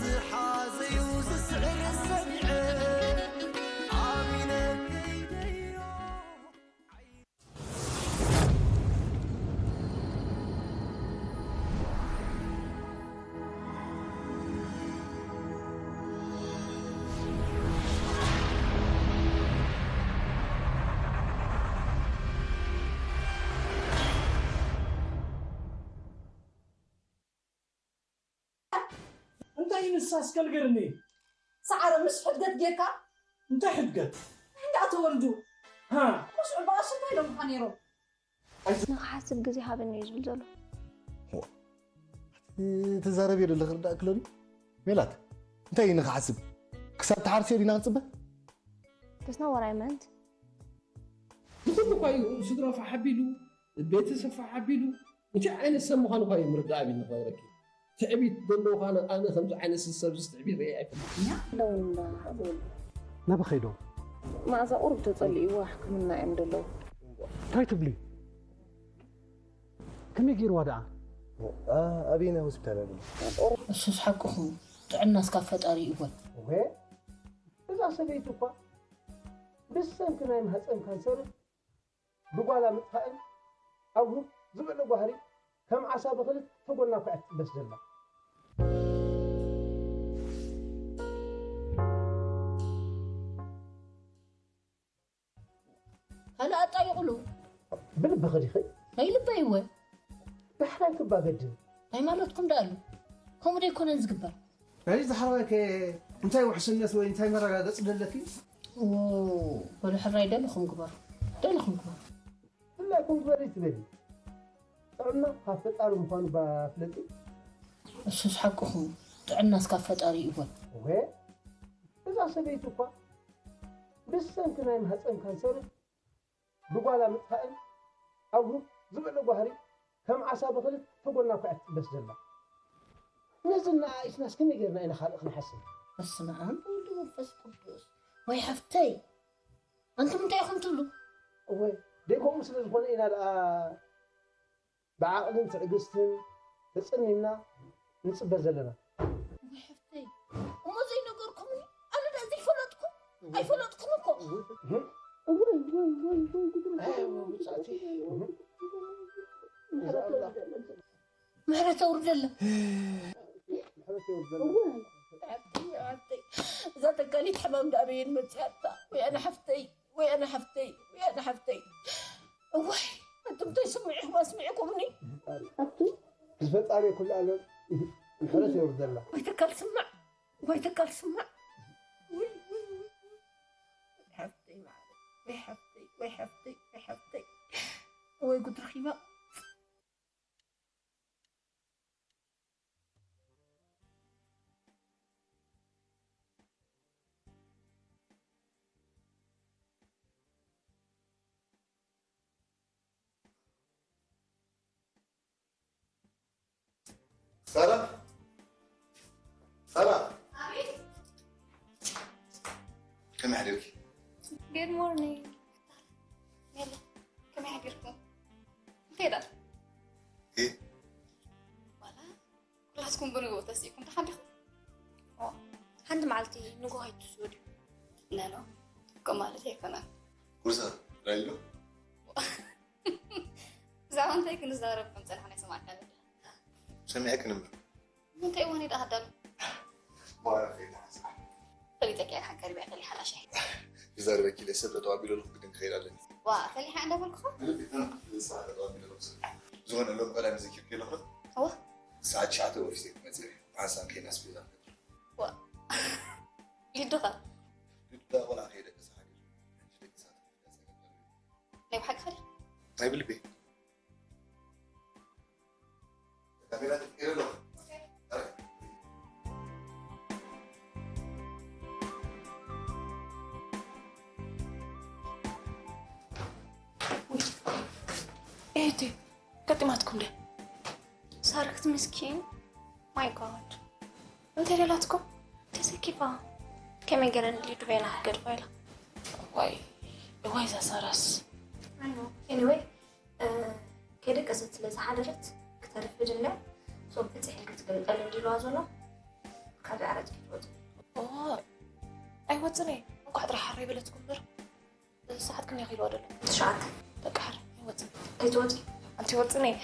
ዝሓዘዩ ዝስዕር ሰሚዐ ኣሚነ ከይደዮ። እንታይ ንሳ እስከ ንገርኒ። ሰዓረ ምስ ሕድገት ጌርካ እንታይ ሕድገት? እንዳ ተወልዱ ሃ? ኩስዑ በኣሽ እንታይ ኢሎም ምዃን ነይሮም? ንኽሓስብ ግዜ ሃበኒ እዩ ዝብል ዘሎ። ትዛረብዮ ዘለኺ ርዳእ ክሎኒ? ሜላት እንታይ እዩ ንኽሓስብ? ክሳብ ትሓርስዮ ዲና ክንፅበ? That's not what I meant. ንኹሉ እኳ እዩ ስድራ ፋሕ ኣቢሉ፣ ቤተሰብ ፋሕ ኣቢሉ፣ እንታይ ዓይነት ሰብ ምዃኑ እኳ እዩ ምርዳእ ኣቢሉ ክነግረኪ። ትዕቢት ዘለዎ ኳነ ኣነ ከምዚ ዓይነት ሰብ ዝስ ትዕቢት ርእየ ኣይፈልጥን። እኛ ኣለውና። ናበ ኸይዶም? መኣዛ ቁሩብ ተጸሊእዋ ሕክምና እዮም ዘለዉ። እንታይ ትብሊ? ከመይ ገይርዋ ደኣ? ኣበየናይ ሆስፒታል ኣለዉ? እሱስ ሓቅኹም፣ ጥዕናስ ካብ ፈጣሪ እዩ። እወ፣ እዛ ሰበይቲ እኳ ብሰንኪ ናይ ማህፀን ካንሰርን ብጓላ ምጥፋእን ኣብ ሩብ ዝበለ ጓህሪ ከም ዓሳ ብኽልተ ጎና እኳ እያ ትጥበስ ዘላ። ካልእ ኣጣይቑሉ። ብልብኺ ዲኺ? ናይ ልበይ እወ። ዳሕራይ ክባ ገድል። ናይ ማለትኩም ደኣሉ። ከምኡ ዶ ኣይኮነን ዝግበር? ናይ ዝሓራይ ከ እንታይ ውሕስነት ወይ እንታይ መረጋገጺ ደለኪ? ኦ፣ በሉ ሕራይ ደለኹም ግበሩ። ደለኹም ግበሩ። ብፍላይ ኮንግበሪ ትበሊ። ጥዕና ካብ ፈጣሪ ምዃኑ ባ ፍለጢ። እሱስ ሓቅኹም፣ ጥዕናስ ካብ ፈጣሪ እዩ። እወ፣ እዛ ሰበይቲ እኳ ብሰንኪ ናይ ማህፀን ካንሰር ብጓላ ምጥፋእን ኣብ ሩብ ዝበለ ጓህሪ ከም ዓሳ ብኽልተ ጎና እኳ እያ ትጥበስ ዘላ። ነዚ እናኣኢስናስ ከመይ ጌርና ኢና ካልእ ክንሓስብ? በስመ ኣብ ወወልድ ወመንፈስ ቅዱስ። ወይ ሓፍተይ፣ ኣንቱም እንታይ ኢኹም ትብሉ? እወ፣ ደይ ከምኡ ስለ ዝኾነ ኢና ደኣ ብዓቕልን ትዕግስትን ተጸሚምና ንጽበ ዘለና። ወይ ሓፍተይ፣ እሞ ዘይነገርኩምኒ? ኣነ ደኣ ዘይፈለጥኩ? ኣይፈለጥኩን እኮ። እህ፣ እወ፣ እወ፣ እወ፣ እወ፣ ጉድና። ኣይ፣ እወ፣ ብጻእቲ። እህ። ምሕረት የውርደላ። ምሕረት የውርደላ። እወ። ሓፍተይ፣ ሓፍተይ። እዛ ተካሊት ሕማም ደኣ በየን መጽያታ? ወይ ኣነ ሓፍተይ፣ ወይ ኣነ ሓፍተይ፣ ወይ ኣነ ሓፍተይ። እዋይ፣ ኣንቱም እንታይ ስምዒኹም ኣስሚዕኩምኒ? ኣቲ፣ ብፈጣሪ ኩሉ ዓለም ምሕረት የውርደላ። ወይ ተካል ስማዕ፣ ወይ ተካል ስማዕ። ውይ፣ ውይ፣ ውይ። ሓፍተይ ማለት፣ ወይ ሓፍተይ፣ ወይ ሓፍተይ፣ ወይ ሓፍተይ። ወይ ጉድ ረኺባ። ሳራ፣ ሳራ። ኣቤት። ከመይ ሓዲርኪ? Good morning. ሜላ፣ ከመይ ሓዲርኩም? እንታይ ደኣ? እ? ዋላ ኩላትኩም ብንግሆ ተሲእኩም ተሓዲኹም? ኦ፣ ሓንቲ መዓልቲ ንግሆ ኣይትስኡ ድዩ? ኖ፣ ኖ፣ ከምኡ ማለት ኣይኮነን። ኩርሳ፣ ራይሎ? ብዛዕባ እንታይ ክንዛረብ ከም ጸናሕና ኣይሰማዕካን? ሰሚዐክን እምበር። እንታይ እዋን እዩ ደኣ ኣዳሉ? ዋላ ከይዳ ሓንሳእ። ፈሊጠኪ እየ፣ ሓንካሪ ብያ ፈሊሓ ላሻይ። ክዛረበኪ ኢለ ሰብ ጠጠው ኣቢለ ኣለኹ፣ ግድን ክኸይድ ኣለኒ። ዋ፣ ፈሊሓ እንዳበልኩኻ? ብልቢ፣ እ፣ ንስኻ ጠጠው ኣቢለ ኣለኹ ሰብ። ዝኾነ ሎም ቀዳም ዘኪርኪ ኣለኹ። እዋ። ሰዓት ትሽዓተ ኦፊስ እየ ክመጽእ እየ። ብሓንሳእ ከይና ኣስቤዛ ንገብር። ዋ። ሊዱኻ? ሊዱ ደኣ ቆልዓ ከይደቀሰ ሓዲሩ። ሕጂ ደቂሳ ትመልስ ኣይገባን እዩ። ናይ ብሓቂ ኸዲ? ናይ ብልቢ። ካሜራ ተቀይረ ኣለኹ። ኤቲ፣ ገጢማትኩም ድያ? ሳርክት ምስኪን፣ my God። እንታይ ደላትኩም? ተሰኪፋ። ከመይ ገይረ ንሊዱ በይና ክገድፋ ኢላ። ዋይ፣ ዋይ፣ እዛ ሳራስ። I know. Anyway፣ እ፣ ከይደቀሰት ስለ ዝሓደረት ክተርፍድ እያ። So፣ ብፅሒ ክትገልጠሉ እንዲልዋ ዘሎ። ኣደ ኣረጭ ክትወጽ ኣይወፅን እየ። እንኳዕ ጥራሕ ሓራይ በለትኩም እምበር ሰዓት ክንደይ ከይልዋ ደሎ? ትሽዓተ በቃ ሓራይ ኣይወፅን። ኣይትወጽ ኣንቲ ወፅን እየ።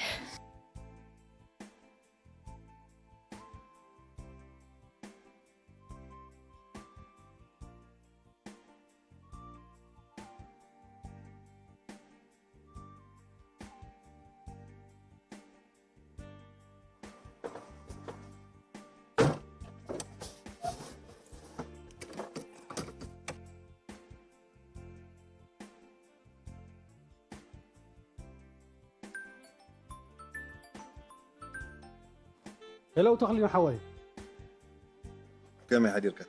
ሄሎ ተኽሊን ሓወይ፣ ከመይ ሓዲርካ?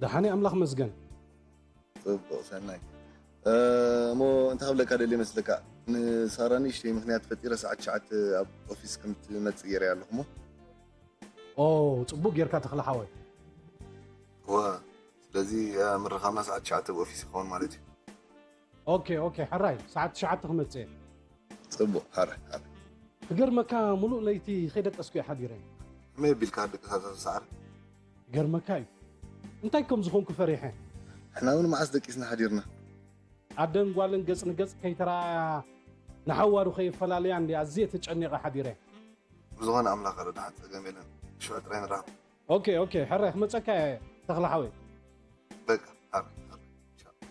ደሓን ኣምላኽ መስገን። ጽቡቕ ሰናይ። እ፣ እሞ እንታይ ክብለካ ደልየ መስለካ፣ ንሳራ ንእሽተይ ምኽንያት ፈጢረ ሰዓት ትሽዓተ ኣብ ኦፊስ ከም ትመጽእ ገይረያ ኣለኹ እሞ። ኦ፣ ጽቡቕ ጌርካ ተኽሊ ሓወይ። እወ፣ ስለዚ እ፣ ምርኻብና ሰዓት ትሽዓተ ኣብ ኦፊስ ይኸውን ማለት እዩ። ኦኬ ኦኬ፣ ሕራይ ሰዓት ትሽዓተ ክመጽእ እየ። ጽቡቕ፣ ሓራይ ሓራይ። ክገርመካ፣ ሙሉእ ለይቲ ከይደቀስኩ እየ ሓዲረ። ከመይ ኣቢልካ ደቂስካ ሳዕሪ? ይገርመካ እዩ፣ እንታይ ከም ዝኾንኩ ፈሪሐ። ንሕና እውን መዓስ ደቂስና ሓዲርና? ኣደን ጓልን ገጽ ንገጽ ከይተረኣያ ንሓዋሩ ከይፈላለያ እንዲ ኣዝየ ተጨኒቐ ሓዲረ። ብዝኾነ ኣምላኽ ረድሓን ጸገም የለን። ሽዑ ጥራይ ንራኸብ። ኦኬ ኦኬ፣ ሕራይ ክመጸካ እየ ተኽለ ሓወይ። በቃ፣ ሓራይ፣ ሓራይ። ኢንሻላህ።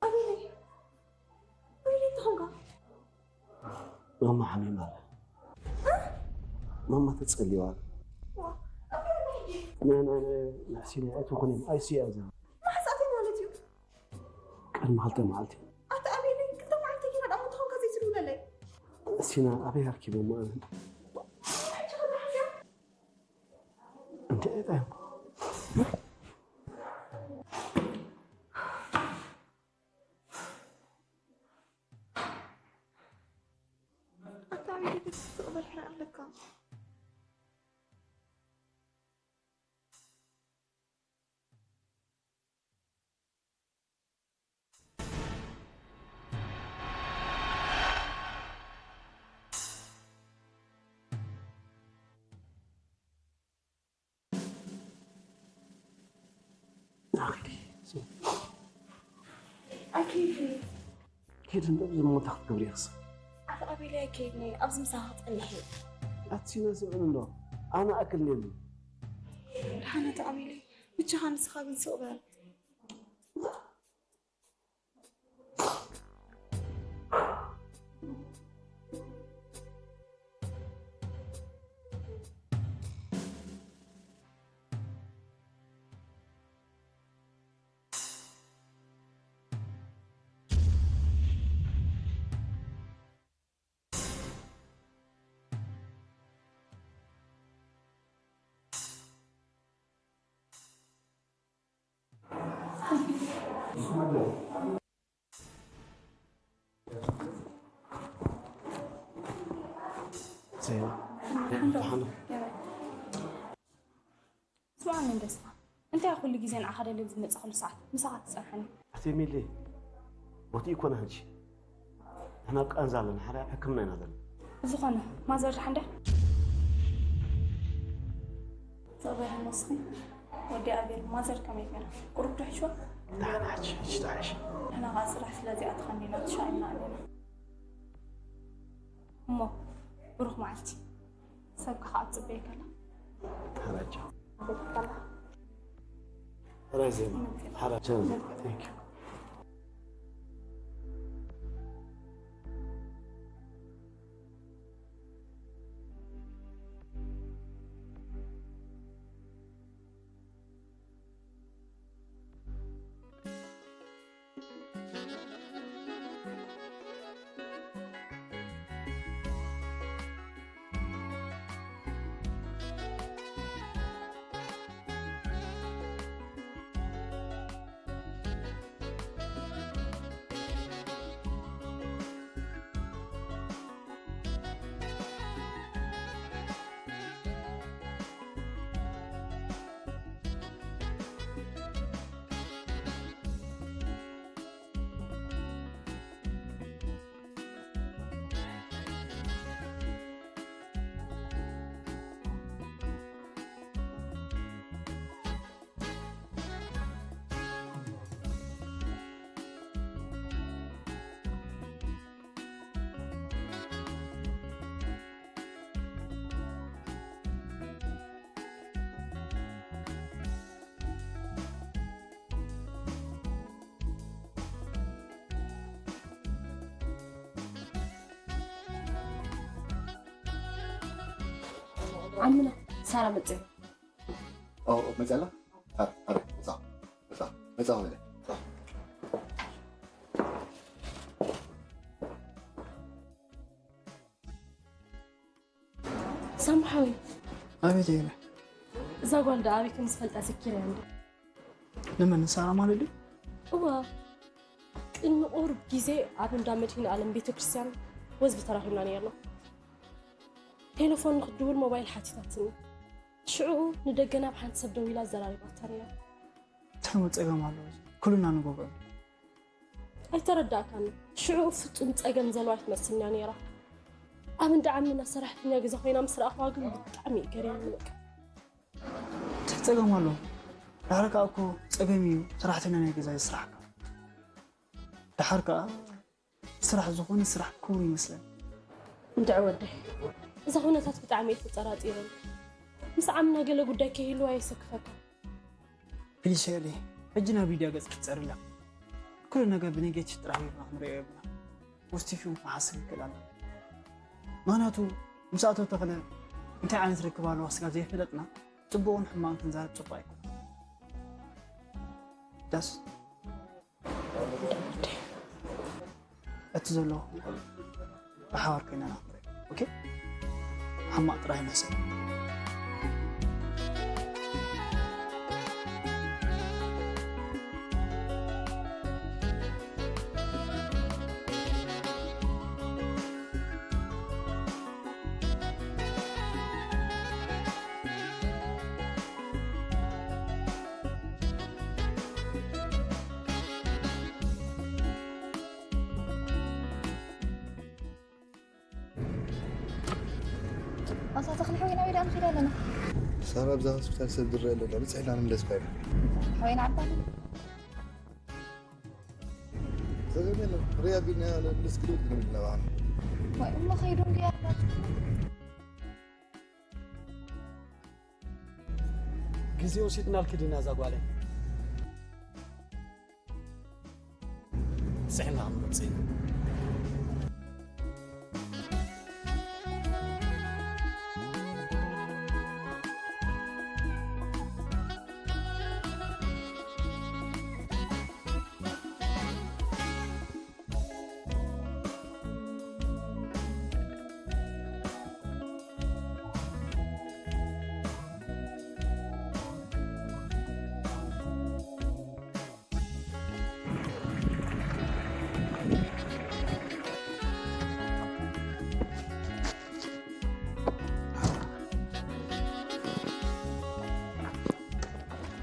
ኣቤለይ፣ ኣቤለይ፣ እንታይ ኾንካ? ማማ ሓሚማ ኣላ። ማማ ተጸልዋ። ዋ፣ ኣቤለይ፣ ና፣ ና፣ ና፣ ና፣ ሲና ኣይትኹን እዮም። ኣይሲ እያ ዘላ። መሓዛእተይ ማለት እዩ። ቅድሚ ክልተ መዓልቲ። ኣታ ኣቤለይ፣ ክልተ መዓልቲ ጌና ደኣ እንታይ ኾንካ ዘይትድውለለይ? ሲና ኣበይ ኣርኪቦሞ ኣነ? እንታይ እጣዮም? ኣታ ኣቤለይ፣ ትቕበል ሕራይ ኣለካ። ኣኺዲ። ኣይከይድን። ከይድን ዶ ዝሞታ ክትገብሪ ኢኽስ? ኣታ ኣቤለይ ኣይከይድን እየ፣ ኣብዚ ምሳኻ ክጸንሕ እየ። ኣቲ ሲና ስምዕኒ እንዶ፣ ኣነ ኣክል ነኒ። ደሓን ኣታ ኣቤለይ፣ ብቻኻ ንስኻ ግን ስቕ በል። ዜና። ደሓን ዶ? ስምዓኒ ደስታ፣ እንታይ ኩሉ ግዜ ንዓኻ ደልየ ዝመጻኹሉ ሰዓት ምሳኻ ትጸንሓኒ? ኣቲ ሚሊ፣ ቦቲ ይኮነ ሕጂ። ንሕና ኣብ ቃንዛ ኣለና፣ ሓደ ሕክምና ኢና ዘለና። ዝኾነ፣ ማዘር ደሓን ድያ? ተቕበል መስኺ፣ ወዲ ኣቤል፣ ማዘር ከመይ ገይራ? ቁሩብ ዶ ሕሽዋ? ደህና ነሽ? እሺ፣ ደህና ነሽ? ንሕና ኸዓ ስራሕ ስለ ዚኣተኻና ኢና ተሻቒልና ኣለና። እሞ ብሩኽ መዓልቲ። ሰብካ ኸዓ ትጽበየካ ኣላ። ሓራጃ። ቤት ከላ። ሓራጃ። ሓራጃ። Thank you። ዓምና ሳራ መጽያ። ኦ፣ መጽያ ኣላ? ኣረ፣ ኣረ፣ መጻ፣ መጻ፣ መጻ ወለ። ሳምሓዊ። ኣቤት፣ እየ። እዛ ጓል ደኣ ኣበይ ከም ዝፈልጣ ዘኪረ እንዶ። ንመን? ንሳራ ማለት ድዩ? እዋ። ቅድሚ ቁሩብ ግዜ ኣብ እንዳ መድህን ኣለም ቤተ ክርስቲያን ወዝቢ ተራኺብና ነይርና። ቴሌፎን ንክትድውል ሞባይል ሓቲታትኒ። ሽዑ ንደገ ናብ ሓንቲ ሰብ ደዊላ ኣዘራሪባታ ነይራ። እንታይ እሞ ጸገም ኣለዎ? ኩልና ንገብሮ። ኣይተረዳእካን። ሽዑ ፍጹም ጸገም ዘለዋ ኣይትመስልን እያ ነይራ። ኣብ እንዳ ዓምና ሰራሕተኛ ገዛ ኮይና ምስ ረኣኽዋ ግን ብጣዕሚ እዩ ገሪሙኒ በቃ። እንታይ ጸገም ኣለዎ? ዳሕር ከኣ እኮ ጸገም እዩ ሰራሕተኛ ናይ ገዛ ዝስራሕካ። ደሓር ከኣ ስራሕ ዝኾነ ስራሕ ክቡር ይመስለኒ። እንድዒ ወደይ፣ እዚ ኩነታት ብጣዕሚ እዩ ተጠራጢሩኒ። ምስ ዓምና ገለ ጉዳይ ከይህልዋ የሰክፈካ። ፕሊስ ሸሊ፣ ሕጂ ናብ ሊድያ ገጽ ክትጸርላ። ኩሉ ነገር ብኔጌቲቭ ጥራሕ ጌርና ክንሪኦ የብልና። ፖዚቲቭ እውን ክሓስብ ይክእል ኣሎ። ምኽንያቱ ምስ ኣቶ ተኽለ እንታይ ዓይነት ርክብ ኣለዋ ስጋብ ዘይፈለጥና፣ ጽቡቕን ሕማቕን ክንዛረብ ጽቡቕ ኣይኮነን። ዳስ እቲ ዘሎ ብሓባር ኮይና ኢና ክንሪኦ። ኦኬ? ሕማቕ ጥራይ ይመስል። ኣታ ተኽሊ ሓወይ፣ ናበይ ደኣ ንኸይድ ኣለና? ሳራ ኣብዛ ሆስፒታል ሰብ ዝረአ ኣሎ፣ ብጽሕና ንምለስ ኮይና። ሓወይ፣ ንዓባ። ጸገም የለን። ርያ ቢልና ንምለስ ክልል ንብል ነባና። ወይ እሞ ኸይዱ እንድያ ኣላ። ግዜ ወሲድናልኪ ዲና እዛ ጓለይ? ስሕና ክንመጽእ ኢና።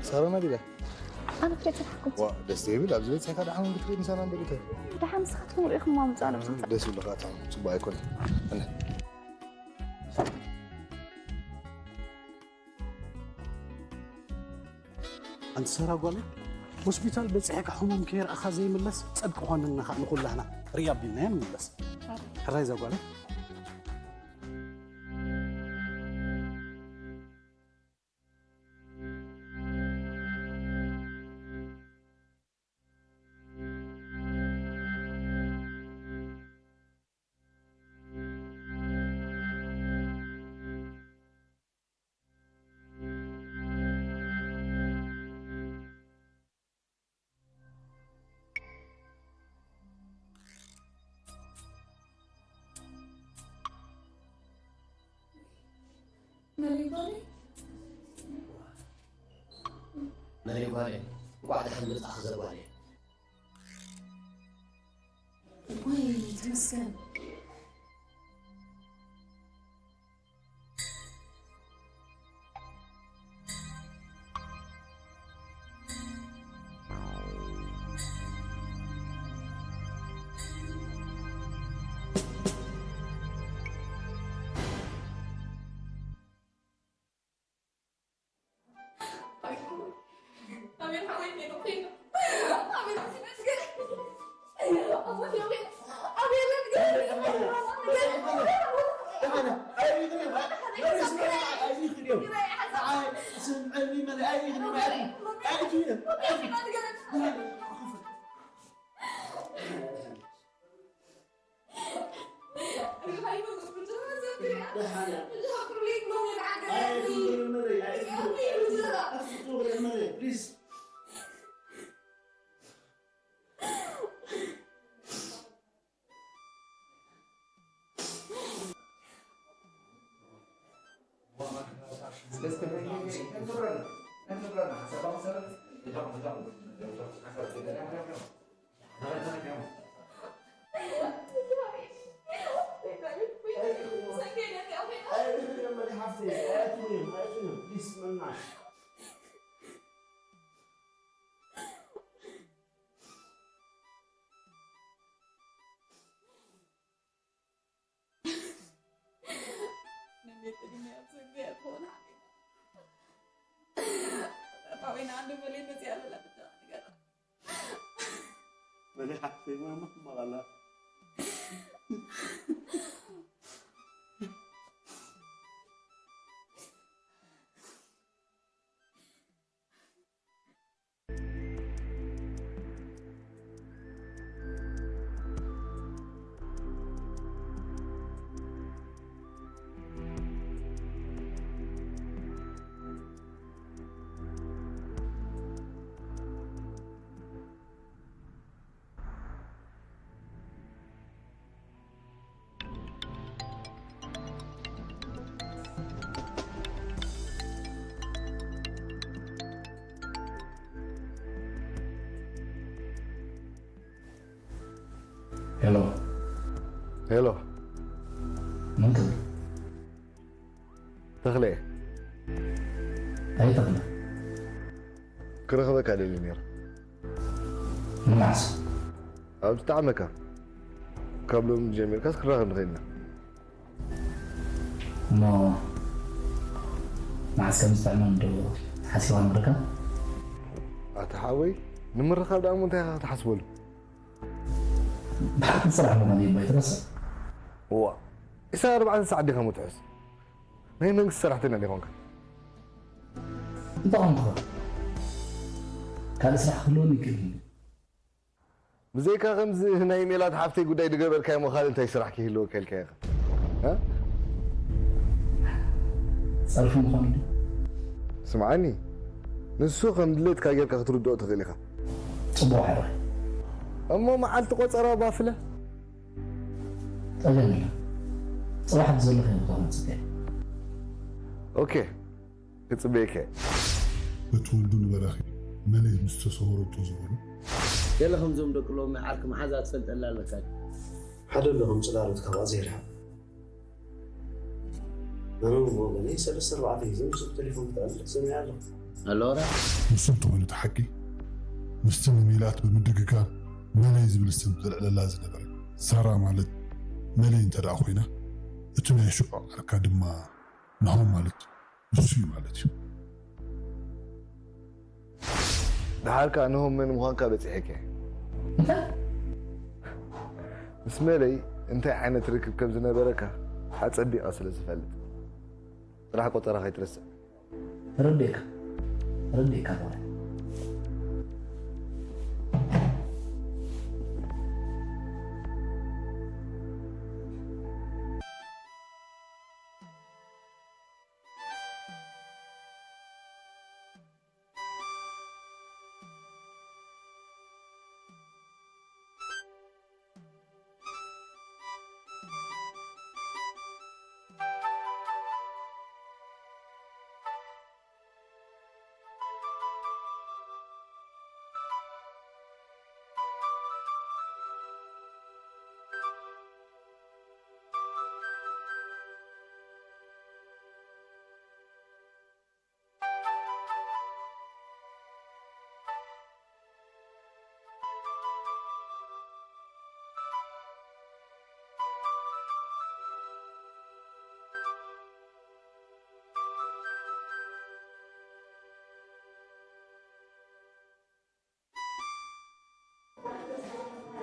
ሳሮና ዲዳ? ኣነ ክሪኦ ጸኒሕኩም። ዋ፣ ደስ ዘይብል፣ ኣብዚ በጺሕካ ደሓን ክትርኢ ምሳና እምበር እተ። ደሓን ንስኻትኩም ርኢኹም ምጻእ ነብስኹም። ደስ ይብልኻ፣ ኣታ ጽቡቕ ኣይኮነን። እነ። ኣንቲ ሳራ ጓለይ፣ ሆስፒታል በጺሕካ ሕሙም ከይረኣኻ ዘይምለስ ጽድቂ ኮነና ኸኣ ንኹላህና ርያ ኣቢልናዮ ንምለስ። ሕራይ እዛ ጓለይ። መለይ ጓለይ፣ መለይ ጓለይ፣ እንኳዕ ደሓን መጻእኺ ዘጓለይ። ወይ ተመስገን። ሄሎ። ሄሎ። መን ትብል? ተኽለ። ኣይ ተኽለ። ክረኽበካ ደልየ ነይረ። ንመዓስ? ኣብ ዝጠዓመካ። ካብ ሎሚ ጀሚርካስ ክራኸብ ንኽእል ኢና። እሞ መዓስ ከም ዝጥዕመኒ ዶ ሓሲብካ ምርካብ? ኣታ ሓወይ ንምርኻብ ደኣ እሞ እንታይ ኢኻ ክትሓስበሉ? ብሓቂ ስራሕ ምዃኑ እባ ኣይትረስዕ። እዋ ኢሳብ ኣርባዕተ ሰዓት ዲኻ ምትሑዝ? ናይ መንግስቲ ሰራሕተኛ ዶ ይኾንካ? እንታይ ኮንካ? ካልእ ስራሕ ክህልወኒ ይክእል እዩ። ብዘይካ ከምዚ ናይ ሜላት ሓፍተይ ጉዳይ ዝገበርካዮ እሞ ካልእ እንታይ ስራሕ ክህልወካ ኢልካ ኢኻ? እ? ጸርፊ ምዃኑ ድዩ? ስምዓኒ፣ ንሱ ከም ድሌትካ ጌርካ ክትርድኦ ትኽእል ኢኻ። ጽቡቕ ሓራይ። እሞ መዓልቲ ቆጸራ ባፍለ? ጸገም የለን። ጽባሕ ብዘለኽዮ ቦታ ክመጽእ እየ። ኦኬ፣ ክጽበየካ እየ። በትወልዱ ንበራኺ መለይ ምስ ተሰወረቶ ዝበሎ። ገለ ከምዞም ደቂ ሎሚ ዓርኪ መሓዛ ትፈልጠላ ኣለካ ድዩ? ሓደ ኣለኹም ጽላሎት ካብኣ ዘይርሕቕ። ኣነ እውን ብወገነይ ሰለስተ ኣርባዕተ ግዜ ምስኡ ብቴሌፎን ክጥዕም ሰሚዐ ኣለኹ። ኣለወራ ንሱ እንተኾይኑ እቲ ሓቂ ምስቲ ንሜላት ብምድግጋም መለይ ዝብል ስም ዘልዕለላ ዝነበረ ሳራ ማለት መለይ እንተ ደኣ ኮይና እቲ ናይ ሽዑ ዓርካ ድማ ናሆም ማለት ንሱ እዩ ማለት እዩ። ደሓር ከኣ ንሆም መን ምዃንካ በጺሐካ። እንታይ? ምስ መለይ እንታይ ዓይነት ርክብ ከም ዝነበረካ ኣጸቢቐ ስለ ዝፈልጥ፣ ጥራሕ ቆጸራ ከይትረስዕ። ተረዲእካ፣ ተረዲእካ፣ ሞላ።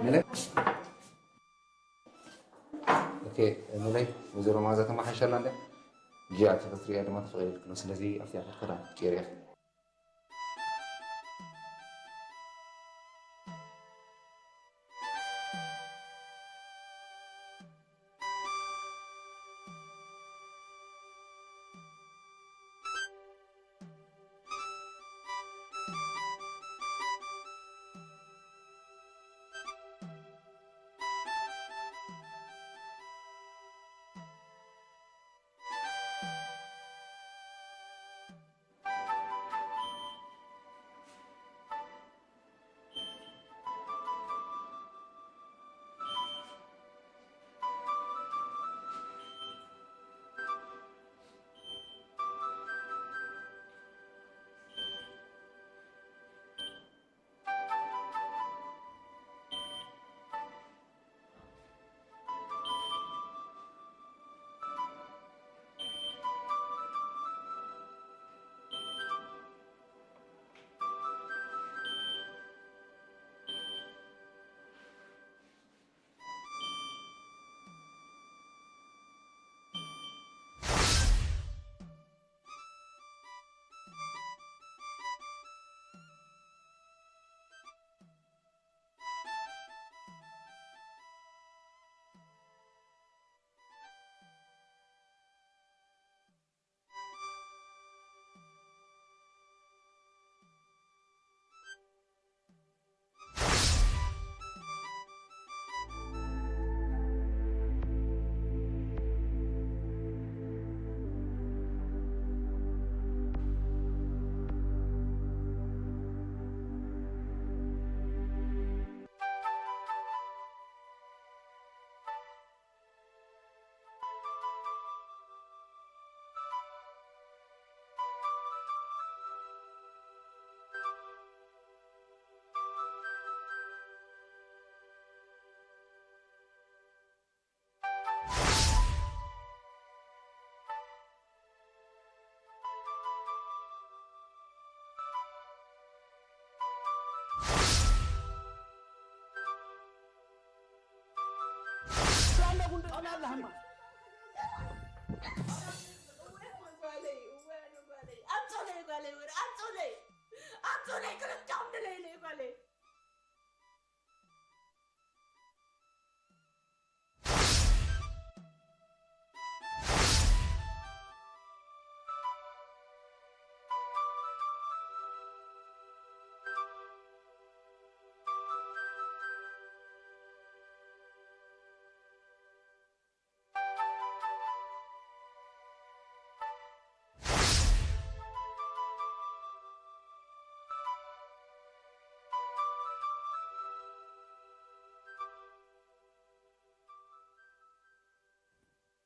መለይ? ኦኬ፣ መለይ፣ ወይዘሮ መዓዛ ተመሓይሻ ኣላ እንድያ? ሕጂ ኣብቲ ክትሪኣ ድማ ተፈቒዱልኪ ኣሎ። ስለዚ ኣብቲ ክትከዳ ክትቀይሪ ኢኺ።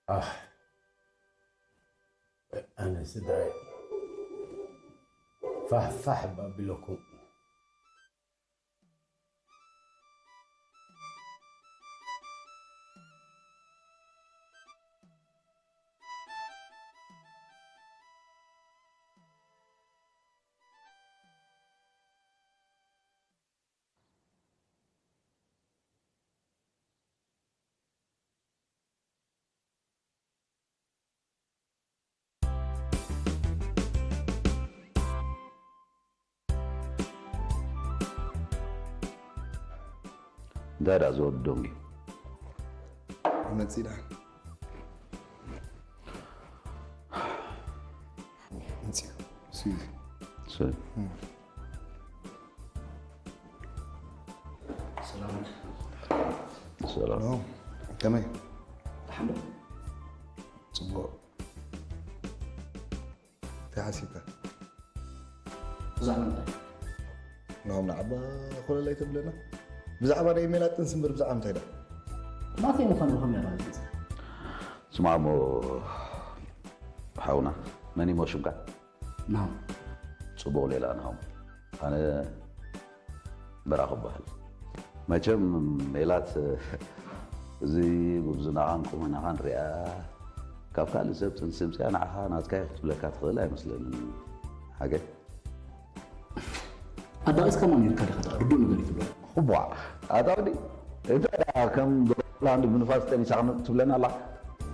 ኣህ፣ ኣነ ስድራይ ፋሕ ፋሕ ባቢለኩም። እንታይ ደኣ ዝወድዶም እዩ? ይመጽእ ደኣ። መጽእ። ስዩ። ስዩ። ሰላም። ሰላም። ኦ፣ ከመይ? ደሓን ዶ? ጽቡቕ። እንታይ ሓሲብካ? ብዛዕባ እንታይ? ናሆም ንዓባ ኮለል ኣይተብለና። ብዛዕባ ናይ ሜላት ጥንሲ እምበር ብዛዕባ እንታይ ደኣ? ናተይ ምዃኑ ብኸመይ ኣረጋግጽ? ስማዕ እሞ ሓውና፣ መን እሞ ሽምካ? ናሆም። ጽቡቕ ሌላ ናሆም። ኣነ በራኽ እበሃል። መቸም ሜላት እዚ ጉብዝናኻን ቁመናኻን ሪኣ ካብ ካልእ ሰብ ጥንሲ ምጽኣ ንዓኻ ናትካ እዩ ክትብለካ ትኽእል ኣይመስለንን። ሓገ ኣዳቒስካ ማ ነርካ ዲኻ ደኣ ርዱእ ነገር ይትብሎ። እቧ ኣታ ወዲ እንታይ ደኣ ከም ዶላንድ ብንፋስ ጠኒሳ ትብለና ኣላ።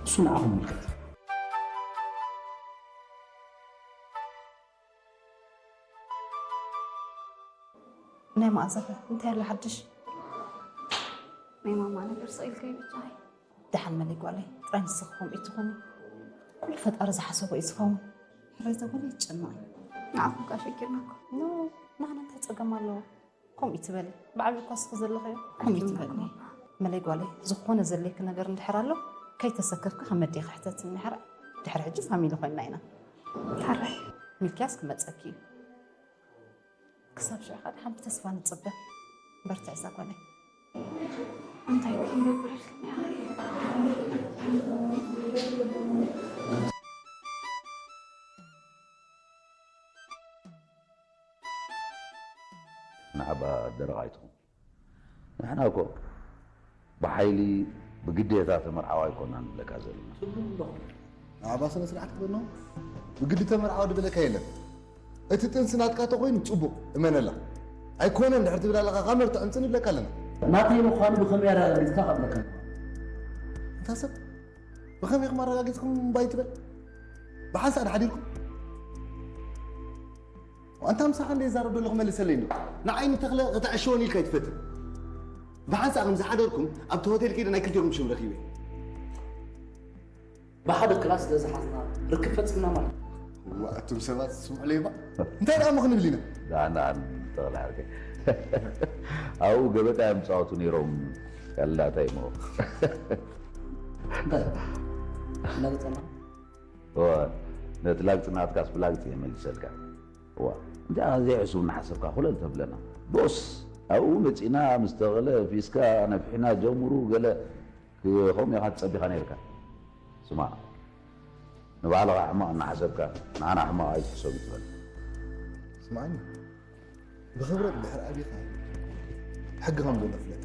እሱ ንዓኹም ምልከት። ናይ መኣዛኸ እንታይ ኣሎ ሓድሽ? ናይ ማማ ነገር ስቕ ኢልካዮ ብቻ። ደሓን መለይ ጓለይ፣ ጥራይ ንስኺ ከምኡ ኣይትኹኒ። ኩሉ ፈጣሪ ዝሓሰቦ እዩ ዝኸውን። ሕራይ ዘበለ ይጨነቕ እዩ። ንዓኹም ከኣ ሸጊርናኩም። ኖ፣ ንዓና እንታይ ጸገም ኣለዎ? ከምኡ ይትበሊ። ብዓብዩ እኳ እስኺ ዘለኽዮ ከምኡ ይትበሊ። መለይ ጓለይ፣ ዝኾነ ዘድልየኪ ነገር እንድሕር ኣሎ ከይተሰከፍኪ ከም ኣዴኺ ሕተትኒ ሕራይ። ድሕሪ ሕጂ ፋሚሊ ኮይንና ኢና። ሕራይ። ሚልክያስ ክመጸኪ እዩ። ክሳብ ሽዑ ከዓ ሓንቲ ተስፋ ንፅበ። በርትዕ እዛ ጓለይ። እንታይ ክንገብረልኩም እያ? ንዓባ ደረቕ ኣይትኹን። ንሕና እኮ ብሓይሊ ብግዴታ ተመርዓዋ ኣይኮናን ንብለካ ዘለና። ንዓባ ስነ ስርዓት ክበኖ ብግዲ ተመርዓዋ ድበለካ የለን። እቲ ጥንሲ ናትካ ተኮይኑ ጽቡቕ እመነላ። ኣይኮነን ድሕር ትብል ኣለኻ ካብ መርትዖ ኣምጽእ ንብለካ ኣለና። ናተይ ምዃኑ ብኸመይ ኣረጋጊጽካ ክብለካ? እንታ ሰብ ብኸመይ ኢኹም ኣረጋጊጽኩም እምባ ይትበል? ብሓንሳእ ድሓዲርኩም? ኣንታ ምሳኻ እንደ ይዛረብ ዘለኹ መልሰለይ እንዶ። ንዓይ ንተኽለ ከተዕሸወኒ ኢልካ ኣይትፈትን። ብሓንሳእ ከም ዝሓደርኩም ኣብቲ ሆቴል ከይደ ናይ ክልቴኹም ሽም ረኺበ። ብሓደ ክላስ ስለ ዝሓዝና ርክብ ፈጺምና ማለት። እዋ፣ ኣቱም ሰባት ስምዑ ለይባ። እንታይ ደኣ ምኽንብል ኢና? ደሓን ደሓን ተኽለ ዓርከይ። ኣብኡ ገበጣ እዮም ዝጻወቱ ነይሮም። ያላታይ እሞ። እንታይ? እናገጸና? እዋ፣ ነቲ ላግጺ ናትካስ ብላግጺ እየ መሊሰልካ። እዋ፣ እንታይ ዘይሕሱብ እናሓሰብካ ኮለል ተብለና። ቦስ፣ ኣብኡ መጺና ምስ ተኽለ ፊስካ ነፊሕና ጀምሩ ገለ ከምኡ ኢኻ ትጸቢኻ ነይርካ። ስማዕ፣ ንባዕልኻ ሕማቕ እናሓሰብካ ንዓና ሕማቕ ኣይትሕሰብ ይትበል። ስምዓኒ፣ ብኽብረት ድሕሪ ኣቢኻ ሕጊ ከም ዘሎ ፍለጥ።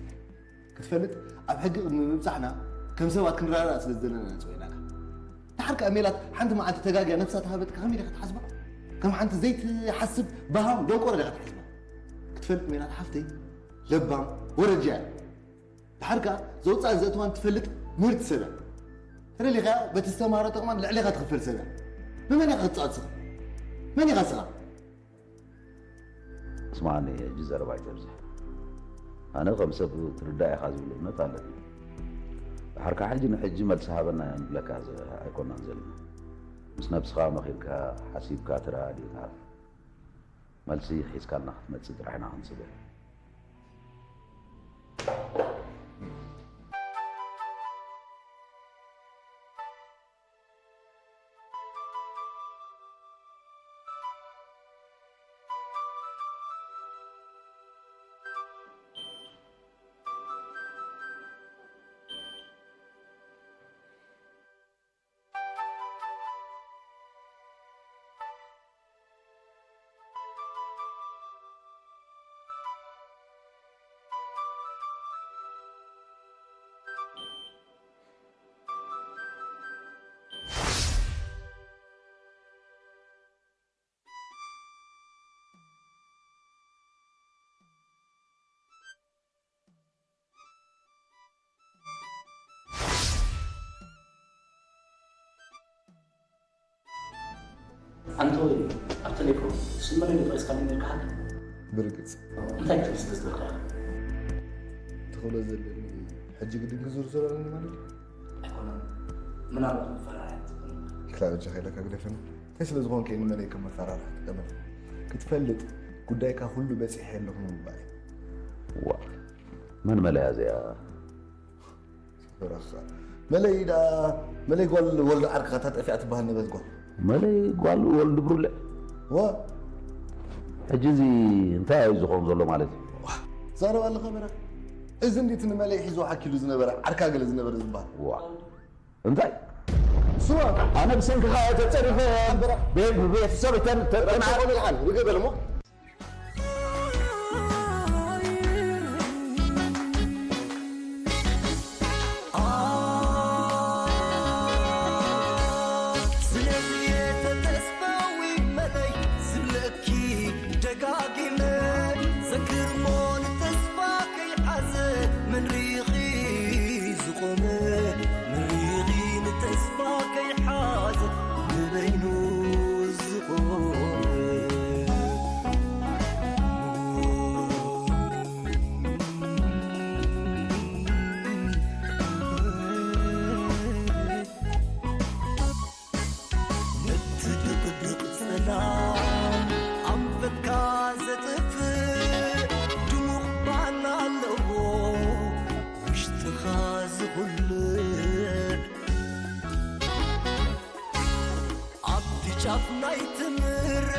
ክትፈልጥ ኣብ ሕጊ ቅድሚ ምብጻሕና ከም ሰባት ክንረዳዳእ ስለ ዝደለና ኢና ጸዊዕናካ። ድሓር ከኣ ሜላት ሓንቲ መዓልቲ ተጋግያ ነብሳ ተሃበትካ ከመይ ዲኻ ትሓስባ? ከም ሓንቲ ዘይትሓስብ በሃም ደንቆሮ ዲኻ ትሓስባ? ክትፈልጥ ሜላት ሓፍተይ ለባም ወረጃ እያ። ድሓር ከኣ ዘውጽኣን ዘእትዋን ትፈልጥ ምህርቲ ሰብ እያ። ተደሊኻ በቲ ዝተማህሮ ጠቕማን ልዕሌኻ ትኽፈል ሰብ እያ። ብመን ኢኻ ክትጻወት ስኻ? መን ኢኻ ስኻ? ስማዕኒ፣ ሕጂ ዘረባ ኣይተብዝሕ። ኣነ ከም ሰብ ትርዳእ ኢኻ ዝብል እምነት ኣለኒ። ድሓር ከኣ ሕጂ ንሕጂ መልሲ ሃበና ንብለካ ዘ-፣ ኣይኮናን ዘለና። ምስ ነብስኻ መኺርካ፣ ሓሲብካ፣ ተረዳዲእካ፣ መልሲ ሒዝካልና ክትመጽእ ጥራሕ ኢና ክንጽበ። ኣንተ ወይ ኣብ ቴሌፎን ስመለይ ጠቒስካኒ ነርካ ሓቂ? ብርግጽ። እንታይ ክትብል ስለ ዝበልካ ኢኻ? ትኹ ዘሎ ዘለኒ ሕጂ ግድን ክዝርዝሮ ኣለኒ ማለት እዩ። ኣይኮነን። ምናልባት መፈራርያ ትኸውን። ክላብ እጃ ከይለካ ግደፈኒ። እንታይ ስለ ዝኾንከ እዩ ንመለይ ከም መፈራርያ ትጥቀመሉ? ክትፈልጥ ጉዳይካ ኩሉ በጺሐ ኣለኹ ንምባል እዩ። ዋ፣ መን መለያ እዚኣ? በረኻ። መለይ ዳ መለይ ጓል ወልዶ ዓርካ እታ ጠፊኣ ትበሃል ነበረት ጓል። መለይ ጓል ወልዱ ብሩለ። ዋ ሕጂ እዚ እንታይ እዩ ዝኾን ዘሎ ማለት እዩ? ዛረብ ኣለኻ በረኻ። እዚ እንዴት ንመለይ ሒዞ ሓኪሉ ዝነበረ ዓርካ ገለ ዝነበረ ዝበሃል። ዋ እንታይ ስዋ ኣነ ብሰንክኻ እየ ተፀሪፈ። ቤተሰብ ተንዓቆ ንገበልሞ ስለየተተስፋዊ መለይ ዝብለኪ ደጋጊመ ዘክርሞ ንተስፋ ከይሓዘ መንሪኺ ዝቆመ መንሪኺ ንተስፋ ከይሓዘ ንበይኑ ዝቆመ ነቲ ድቕድቕ ጸላም ኣንፈትካ ዘጥፍእ ድሙቕ ባና ኣለዎ ውሽጥኻ ዝኹልዕ ኣብቲ ጫፍ ናይ ትምረ